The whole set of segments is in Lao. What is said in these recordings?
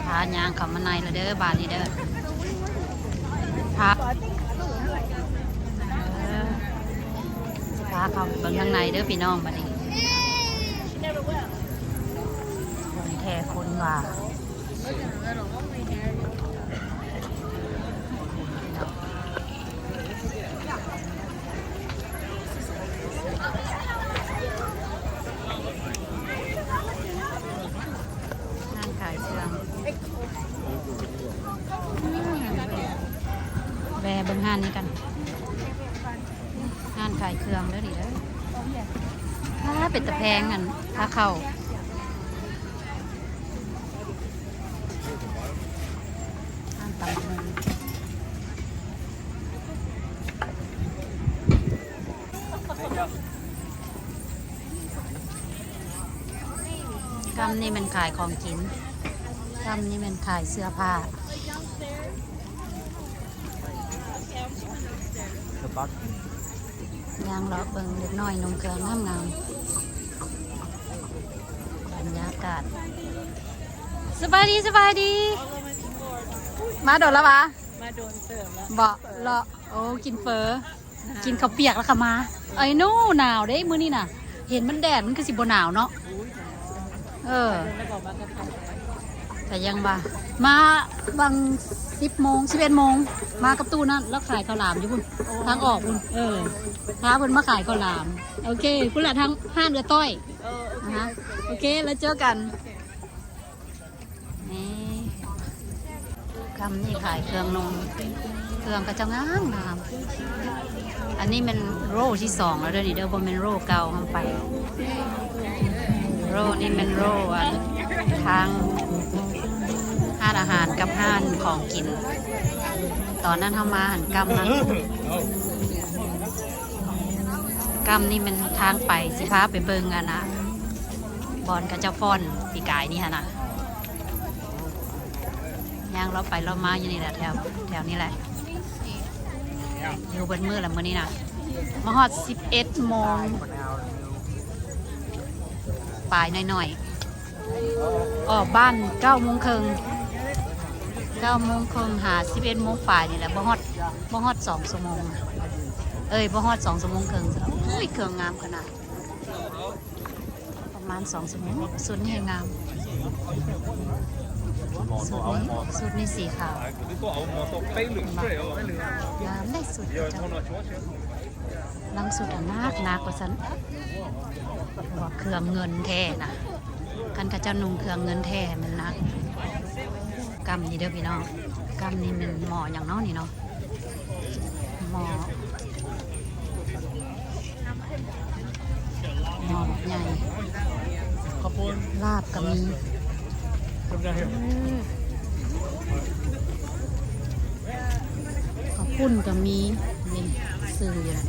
ພາຍ່າງເຂົ້າມາໃນລະເດີ ບາດນີ້ເດີ ພາ ເອີ ພາເຂົ້າໄປເບິ່ງທາງໃນເດີພີ່ນ້ອງ ບາດນີ້ ຄົນແທ້ຄົນວ່າ. ຮ້ານຂາຍເຄື່ອງ ແວ່ເບິ່ງຮ້ານນີ້ກັນ ຮ້ານຂາຍເຄື່ອງເດີນີ້ເດີ. ອ້າ ເປັນຕາແພງຫັ້ນ ຄ່າເຂົ້າ ຮ້ານຕຳບັກຫຸ່ງ. ກຳນີ້ແມ່ນຂາຍຂອງກິນ ກຳນີ້ແມ່ນຂາຍເສື້ອຜ້າ. ຍ່າງເລາະເບິ່ງເດັກນ້ອຍນຸ່ງເຄື່ອງງາມໆ ບັນຍາກາດ. ສະບາຍດີ ສະບາຍດີ ມາດົນລະຫວາ? ມາດົນເຕີບລະ ເບາະເລາະ. ໂອ້ ກິນເຝີ ກິນເຂົ້າປຽກແລ້ວກະມາ. ເອີຍ ໜາວເດ້ມື້ນີ້ນະ ເຫັນມັນແດດ ມັນຄືຊິບໍ່ໜາວເນາະ. ເອີ ກະຍັງວ່າ ມາຫວ່າງສິບໂມງ ສິບເອັດໂມງ ມາກັບຕູ້ນັ້ນ ລາວຂາຍເຂົ້າຫຼາມຢູ່ພຸ້ນ ທາງອອກພຸ້ນ. ເອີ ພາເພິ່ນມາຂາຍເຂົ້າຫຼາມ. ໂອເຄ ພຸ້ນລະ ທາງຮ້ານເອື້ອຍຕ້ອຍ. ໂອເຄ ແລ້ວເຈີກັນ. ນີ້ ກຳນີ້ຂາຍເຄື່ອງນຸ່ງ ເຄື່ອງເຂົາເຈົ້າງາມງາມ. ອັນນີ້ແມ່ນໂຣທີສອງແລ້ວເດີນີ້ເດີ ບໍ່ແມ່ນໂຣເກົ່າເຮົາໄປ. ໂຣນີ້ແມ່ນໂຣ ອັນ ທາງຮ້ານອາຫານກັບຮ້ານຂອງກິນ. ຕອນນັ້ນເຮົາມາຫັ້ນ ກຳນັ້ນ ກຳນີ້ແມ່ນທາງໄປ ຊິພາໄປເບິ່ງ ອັນນະ ບ່ອນເຂົາເຈົ້າຟ້ອນປີກາຍນີ້ຫັ້ນນະ. ຍ່າງເລາະໄປເລາະມາຢູ່ນີ້ແຫຼະ ແຖວ ແຖວນີ້ແຫຼະ ຢູ່ເບິດມື້ລະມື້ນີ້ນະ. ມາຮອດສິບເອັດໂມງປາຍໜ້ອຍໆ ອອກບ້ານເກົ້າໂມງເຄິ່ງ ເກົ້າໂມງເຄິ່ງຫາສິບເອັດໂມງປາຍນີ້ແຫຼະ ບໍ່ຮອດ ບໍ່ຮອດສອງຊົ່ວໂມງ ເອີຍ ບໍ່ຮອດສອງຊົ່ວໂມງເຄິ່ງ. ໂອ້ຍ ເຄື່ອງງາມຂະໜາດ. ປະມານສອງຊົ່ວໂມງ. ຊຸດນີ້ງາມ ຊຸດນີ້ ຊຸດນີ້ສີຂາວ ງາມເດະ ຊຸດເຈົ້າ. ລາງຊຸດໜັກໆວ່າຊັ້ນ ເພາະວ່າເຄື່ອງເງິນແທ້ນະ ຄັນເຂົາເຈົ້ານຸ່ງເຄື່ອງເງິນແທ້ແມ່ນໜັກ. ກຳນີ້ເດີພີ່ນ້ອງ ກຳນີ້ແມ່ນໝໍ້ຫຍັງເນາະນີ້ເນາະ. ໝໍ້ ໝໍ້ບັກໃຫຍ່ ເຂົ້າປຸ້ນ ລາບກະມີ ເອີ ເຂົ້າປຸ້ນກະມີ ນີ້ ຊື່ຢູ່ນັ້ນ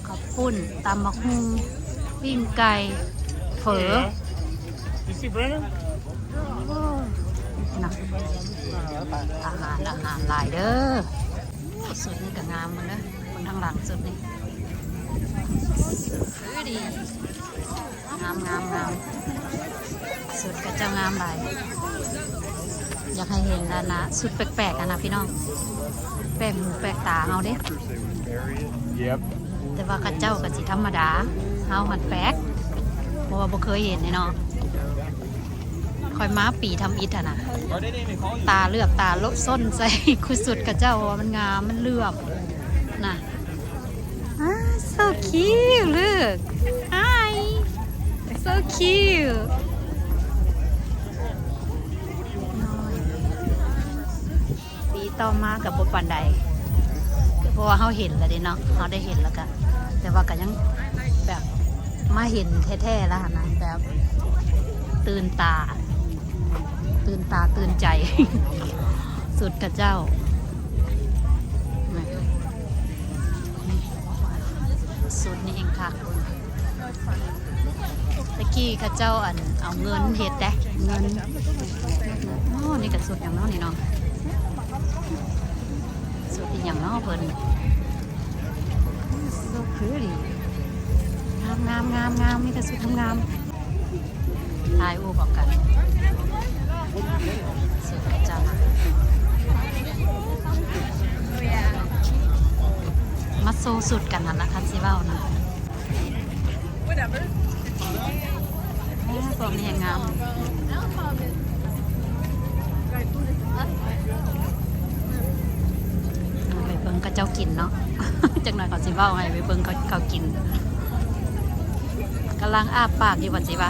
ເຂົ້າປຸ້ນ ຕຳບັກຫຸ່ງ ປີ້ງໄກ່ ເຝີ ໂອ້ ນະ ອາຫານ ອາຫານຫຼາຍເດີ. ຊຸດນີ້ກະງາມເບິ່ງເດີ ເບິ່ງທາງຫຼັງຊຸດນີ້ ຄືດີ ງາມ ງາມ ງາມ ຊຸດເຂົາເຈົ້າງາມຫຼາຍ. ຢາກໃຫ້ເຫັນອັນນະ ຊຸດແປກໆຫັ້ນນະພີ່ນ້ອງ ແປກຫູແປກຕາເຮົາເດ້. ແຕ່ວ່າເຂົາເຈົ້າກະຊິທຳມະດາ ເຮົາຫັ້ນແປກ ເພາະວ່າບໍ່ເຄີຍເຫັນເດ້ເນາະ. ຂ້ອຍມາປີທຳອິດຫັ້ນນະ ຕາເຫຼືອກຕາໂລະຊົນໃສ່ຄູ່ຊຸດເຂົາເຈົ້າ ເພາະວ່າມັນງາມ ມັນເຫຼືອມນະ. Ah, so cute. Look. Hi. So cute. ປີຕໍ່ມາກະບໍ່ປານໃດ ກະເພາະວ່າເຮົາເຫັນລະເດເນາະ ເຮົາໄດ້ເຫັນລະກະ ແຕ່ວ່າກະຍັງແບບມາເຫັນແທ້ໆລະຫັ້ນນະ ແບບຕື່ນຕາ ຕື່ນຕາຕື່ນໃຈ ຊຸດເຂົາເຈົ້າ. ຊຸດນີ້ແຮ່ງຄັກ ແຕ່ກີ້ເຂົາເຈົ້າ ອັນ ເອົາເງິນເຮັດເດ້ ເງິນ. ໂອ້ ນີ້ກະຊຸດຫຍັງເນາະນີ້ເນາະ ຊຸດອີ່ຫຍັງເນາະເພິ່ນ. So pretty. ງາມໆໆໆ ມີແຕ່ຊຸດງາມໆ ຖ່າຍຮູບເອົາກັນ. ໂຕສຸດກັນຫັ້ນລະ ຄັນຊິເວົ້ານະ. ເອີ ພວກນີ້ງາມ. ໄປເບິ່ງເຂົາເຈົ້າກິນເນາະ ຈັກໜ່ອຍເຂົາຊິເວົ້າໃຫ້ໄປເບິ່ງເຂົາ ເຂົາກິນ. ກຳລັງອ້າປາກຢູ່ວ່າຊິວ່າ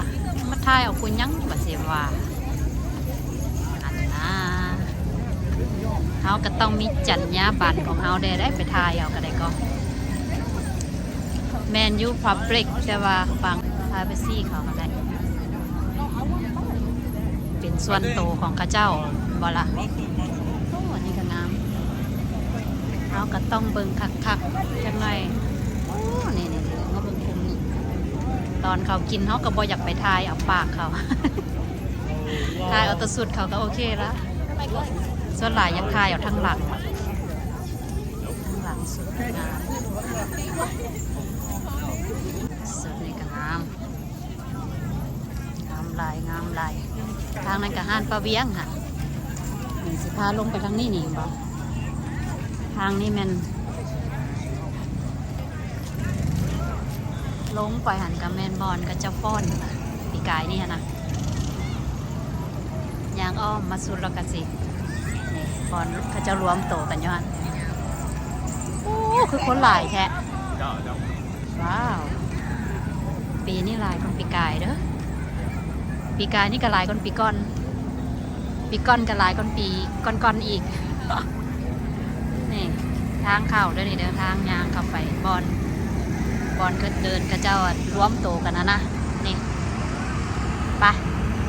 ມາຖ່າຍເອົາຜູ້ຫຍັງວ່າຊິວ່າ. ອັນນາ ເຮົາກໍຕ້ອງມີຈັນຍາບັນຂອງເຮົາແດ່ໄດ໋ ໄປຖ່າຍເອົາກໍໄດ້ກໍ ແມ່ນຢູ່ public ແຕ່ວ່າບາງ privacy ເຂົາກໍໄດ້ ເປັນສ່ວນໂຕຂອງເຂົາເຈົ້າບໍ່ລະ. ໂອ້ ອັນນີ້ກໍງາມ ເຮົາກໍຕ້ອງເບິ່ງຄັກໆຈັກໜ່ອຍ. ໂອ້ ນີ້ໆ ມາເບິ່ງກຸ່ມນີ້ ຕອນເຂົາກິນເຮົາກໍບໍ່ຢາກໄປຖ່າຍເອົາປາກເຂົາ ຖ່າຍເອົາແຕ່ຊຸດເຂົາກໍໂອເຄລະ. ສ່ວນຫຼາຍຢາກຖ່າຍເອົາທາງຫຼັງ ທາງຫຼັງສຸດງາມ ສຸດນີ້ກໍງາມ ງາມຫຼາຍ ງາມຫຼາຍ. ທາງນັ້ນກໍຮ້ານປ້າວຽງຫັ້ນ ນີ້ຊິພາລົງໄປທາງນີ້ນີ້ ເຫັນບໍ່ ທາງນີ້ແມ່ນ ລົງໄປຫັ້ນກໍແມ່ນບ່ອນເຂົາເຈົ້າຟ້ອນນະ ປີກາຍນີ້ຫັ້ນນະ. ຍ່າງອ້ອມມາສຸດແລ້ວກໍຊິ ນີ້ບ່ອນເຂົາເຈົ້າລວມໂຕກັນຢູ່ຫັ້ນ. ໂອ້ ຄືຄົນຫຼາຍແທ້. ວ້າວ ປີນີ້ຫຼາຍກວ່າປີກາຍເດີ້ ປີກາຍນີ້ກໍຫຼາຍກວ່າປີກ່ອນ ປີກ່ອນກໍຫຼາຍກວ່າປີກ່ອນໆອີກ. ນີ້ທາງເຂົ້າເດີ້ນີ້ເດີ້ ທາງຍ່າງເຂົ້າໄປບ່ອນ ບ່ອນເຂົາເດີ່ນ ເຂົາເຈົ້າລວມໂຕກັນຫັ້ນນະ. ນີ້ ໄປ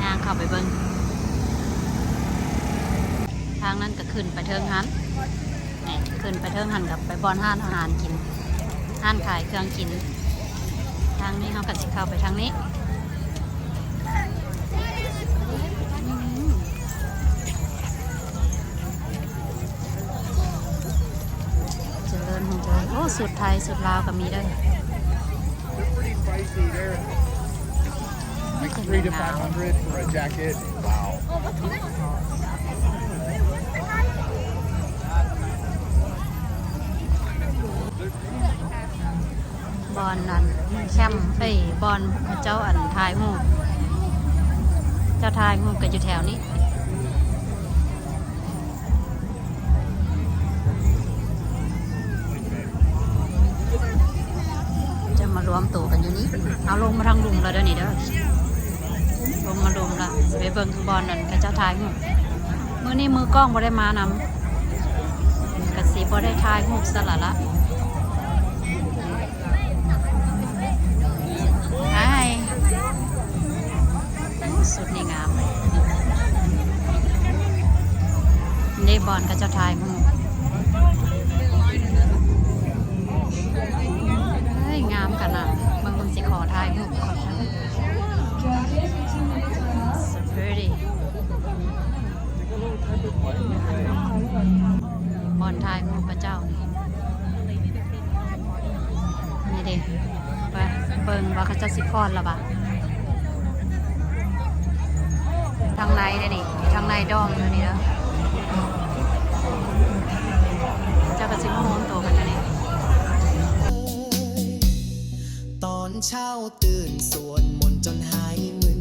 ຍ່າງເຂົ້າໄປເບິ່ງ ທາງນັ້ນກໍຂຶ້ນໄປເທິງຫັ້ນ. ນີ້ ຂຶ້ນໄປເທິງຫັ້ນກໍໄປບ່ອນຮ້ານອາຫານກິນ ຮ້ານຂາຍເຄື່ອງກິນ. ທາງນີ້ເຮົາກໍຊິເຂົ້າໄປທາງນີ້. ຈະເລີນຮຸ່ງຈະເລີນ. ໂອ້ ຊຸດໄທ ຊຸດລາວກໍມີເດີ້. They're pretty pricey. They're like three to five hundred for a jacket. Wow. ບ່ອນນັ້ນແຄມ ເອີຍ ບ່ອນເຂົາເຈົ້າອັນຖ່າຍຮູບ ເຈົ້າຖ່າຍຮູບກໍຢູ່ແຖວນີ້. ຈະມາລວມໂຕກັນຢູ່ນີ້. ເອົາລົງມາທາງລຸ່ມແລ້ວເດີ້ນີ້ເດີ້ ລົງມາລຸ່ມລະ ຊິໄປເບິ່ງບ່ອນນັ້ນເຂົາເຈົ້າຖ່າຍຮູບ. ມື້ນີ້ມືກ້ອງບໍ່ໄດ້ມານຳ ກະຊິບໍ່ໄດ້ຖ່າຍຮູບຊະລະລະ. ໄຮ ຊຸດນີ້ງາມເລີຍ. ນີ້ບ່ອນເຂົາເຈົ້າຖ່າຍຮູບ. ເຮີ້ຍ ງາມຂະໜາດ. ເບິ່ງ ເບິ່ງ ຊິຂໍຖ່າຍຮູບກ່ອນ. So pretty. ບ່ອນຖ່າຍຮູບເຂົາເຈົ້ານີ້ເດ້. ໄປເບິ່ງວ່າເຂົາເຈົ້າຊິຟ້ອນລະຫວາ. ທາງໃນເດ້ນີ້ ທາງໃນດອງຢູ່ນີ້ເດີ. ເຂົາເຈົ້າກໍຊິມາໂຮມໂຕກັນຢູ່ນີ້. ຕອນເຊົ້າຕື່ນສວດມົນຈົນຫາຍມຶນ,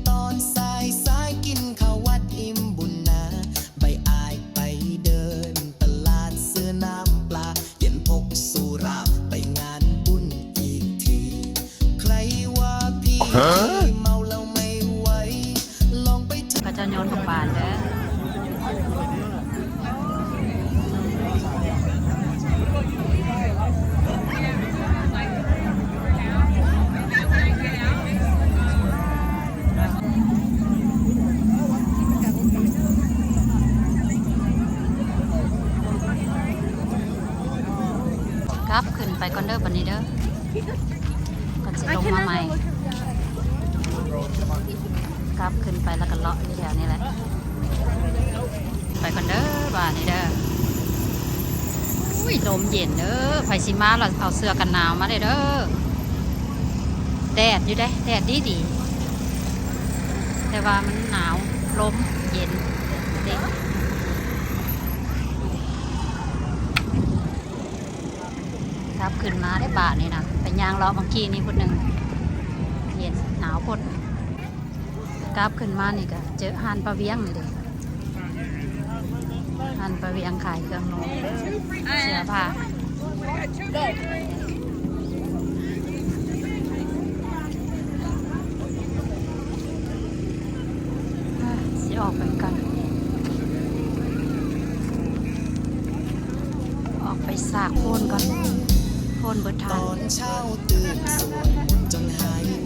ຕອນສາຍສາຍກິນເຂົ້າວັດອີ່ມບຸນນາ, ໃບອ້າຍໄປເດີນຕະຫຼາດຊື້ນ້ຳປາ, ປ່ຽນພົກສຸລາໄປງານບຸນອີກທີ, ໃຜວ່າພີ່ເມົາແລ້ວໄມ່ໄຫວ ລອງໄປ ເຂົາເຈົ້າໂຍນຜັກບານເດີ. ກັບຂຶ້ນໄປກ່ອນເດີ ບັດນີ້ເດີ. ກ່ອນຊິລົງມາໃໝ່ ກັບຂຶ້ນໄປແລ້ວກໍເລາະຢູ່ແຖວນີ້ແຫຼະ. ໄປກ່ອນເດີບາດນີ້ເດີ. ອຸ້ຍ ລົມເຢັນເດີ. ໃຜຊິມາລະເອົາເສື້ອກັນໜາວມາເດີ. ແດດຢູ່ເດ້ ແດດດີໆ ແຕ່ວ່າມັນໜາວ ລົມເຢັນເດ້. ນີ້ ກັບຂຶ້ນມາໄດ້ບາດນີ້ນະ ໄປຍ່າງເລາະເມື່ອກີ້ນີ້ພຸ້ນໜຶ່ງ ເຢັນ ໜາວໂພດ. ກັບຂຶ້ນມານີ້ກະເຈີຮ້ານປ້າວຽງນີ້ເດ້ ຮ້ານປ້າວຽງຂາຍເຄື່ອງນຸ່ງ ເສື້ອຜ້າ. ຊິອອກໄປກ່ອນ ອອກໄປສາກໂພນກ່ອນ ໂພນເບິດຖ່ານ. ຕອນເຊົ້າຕື່ນສວດມົນຈົນຫາຍ